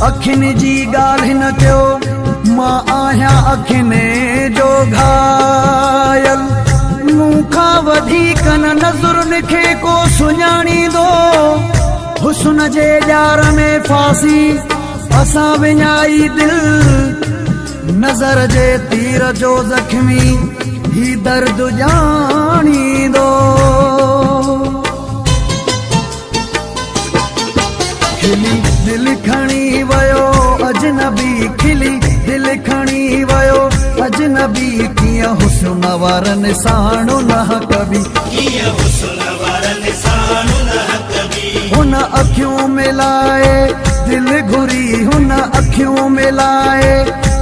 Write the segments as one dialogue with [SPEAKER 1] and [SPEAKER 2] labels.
[SPEAKER 1] اکين جي ڳالهه نه ڪيو، مان آهيان اکين جو گهايل. مون کان وڌيڪ نه نظرن کي ڪو سڃاڻيندو. حسن جي ڄار ۾ ڦاسي اسان وڃائي دل. نظر جي تير جو زخمي هي درد ڄاڻيندو. کلي دل کڻي ويو اجنبي، کلي دل کڻي ويو اجنبي، ڪيئن حسن وارن ساڻ نه ڪبي،
[SPEAKER 2] ڪيئن حسن وارن ساڻ نه ڪبي.
[SPEAKER 1] هن اکيون ملائي دل گهري، هن اکيون ملائي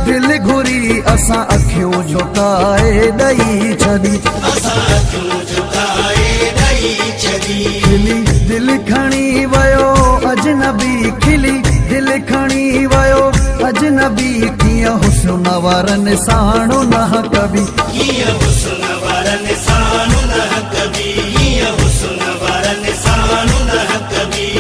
[SPEAKER 1] دل گهري، اسان اکيون جهڪائي ڏئي ڇڏي،
[SPEAKER 2] اسان اکيون جهڪائي ڏئي ڇڏي.
[SPEAKER 1] کلي دل کڻي ويو اجنبي، کلي دل کڻي ويو اجنبي، ڪيئن حسن وارن ساڻ نه ڪبي،
[SPEAKER 2] ڪيئن حسن وارن ساڻ نه ڪبي، ڪيئن حسن وارن ساڻ نه ڪبي.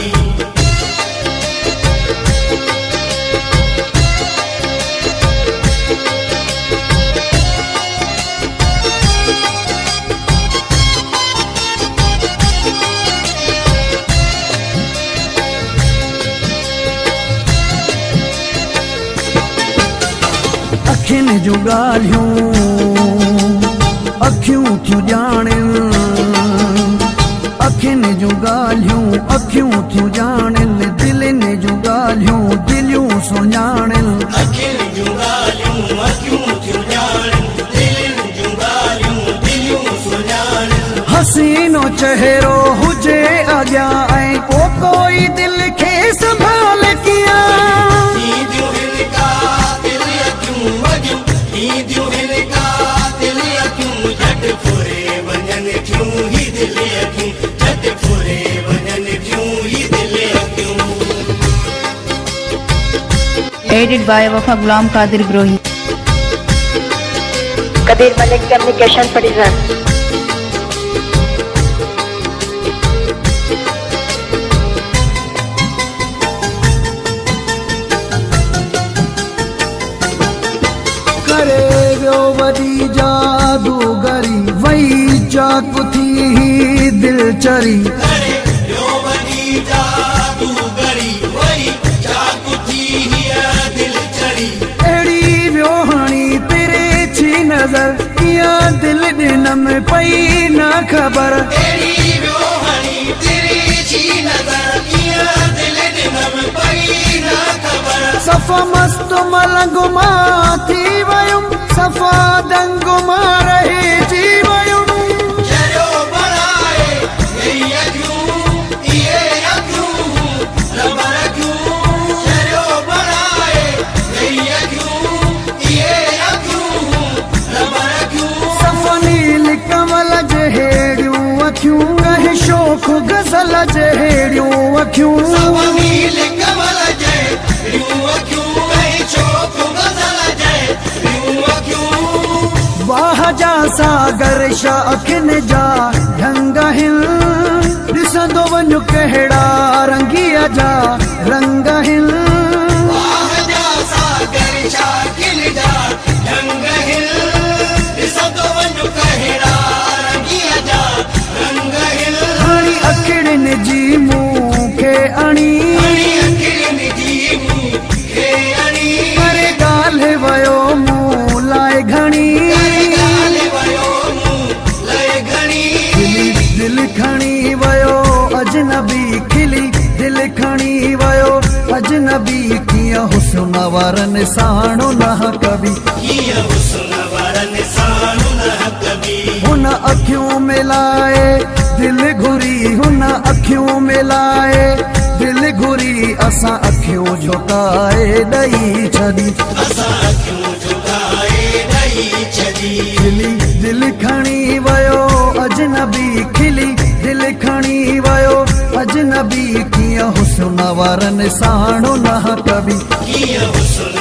[SPEAKER 1] اکين جون ڳالهيون اکيون ٿيون ڄاڻن، اکين جون ڳالهيون اکيون ٿيون ڄاڻن، دلين جون ڳالهيون دليون سڃاڻن.
[SPEAKER 2] اکين جون ڳالهيون اکيون ٿيون ڄاڻن، دلين جون ڳالهيون دليون سڃاڻن.
[SPEAKER 1] حسينو چهرو هجي اڳيان ۽ پو ڪوئي دل کي سنڀال ڪيان.
[SPEAKER 2] اينديون هن قاتل اکيون وڳيون، اينديون هن قاتل اکيون، جهٽ ڦري وڃن ٿيون هي دل اکيون، جهٽ ڦري وڃن ٿيون هي دل اکيون.
[SPEAKER 3] Edit by Wafa Ghulam Qadir Brohi.
[SPEAKER 4] Qadeer Malik communication producer.
[SPEAKER 1] ڪري ويو وڏي جادوگري، وئي چاڪ ٿي هي دل چري.
[SPEAKER 2] ڪري ويو وڏي جادوگري، وئي چاڪ ٿي هيء دل چري.
[SPEAKER 1] اهڙي ويو هڻي ترڇي نظر، ڪيئن دل ڏنم پئي نه خبر.
[SPEAKER 2] اهڙي ويو هڻي ترڇي نظر، ڪيئن دل ڏنم پئي نه خبر.
[SPEAKER 1] صفا مست ملنگ مان ٿي ويم، صفا دنگ مان رهجي ويم.
[SPEAKER 2] چريو بڻائي ويئي اکيون، اهي اکيون رب رکيون. چريو بڻائي ويئي اکيون، اهي اکيون رب رکيون.
[SPEAKER 1] صفا نيل ڪنول جهڙيون اکيون، ڪنهن شوخ غزل جهڙيون اکيون.
[SPEAKER 2] صفا نيل ڪنول جهڙيون اکيون، ڪنهن شوخ غزل جهڙيون اکيون.
[SPEAKER 1] واهه جا ساگر شاهه اکين جا ڍنگ آهن، ڏسندو وڃ ڪهڙا رنگيء جا رنگ آهن.
[SPEAKER 2] واهه جا ساگر شاهه اکين جا ڍنگ آهن، ڏسندو وڃ ڪهڙا رنگيء جا رنگ آهن.
[SPEAKER 1] هڻي اکڙين جي مون کي اڻي،
[SPEAKER 2] هڻي اکڙين جي مون کي اڻي،
[SPEAKER 1] ڪري ڳالهه ويو مون لاء گهڻي،
[SPEAKER 2] ڪري ڳالهه ويو مون لاء گهڻي.
[SPEAKER 1] کلي دل کڻي ويو اجنبي، کلي دل کڻي ويو اجنبي، ڪيئن حسن وارن ساڻ نه ڪبي،
[SPEAKER 2] ڪيئن حسن وارن ساڻ نه ڪبي.
[SPEAKER 1] هن اکيون ملائي دل گهري، هن اکيون ملائي دل گهري، اسان اکيون جهڪائي ڏئي ڇڏي،
[SPEAKER 2] اسان اکيون جهڪائي ڏئي ڇڏي.
[SPEAKER 1] کلي دل کڻي ويو اجنبي، کلي دل کڻي ويو اجنبي، ڪيئن حسن وارن ساڻ نه ڪبي،
[SPEAKER 2] ڪيئن حسن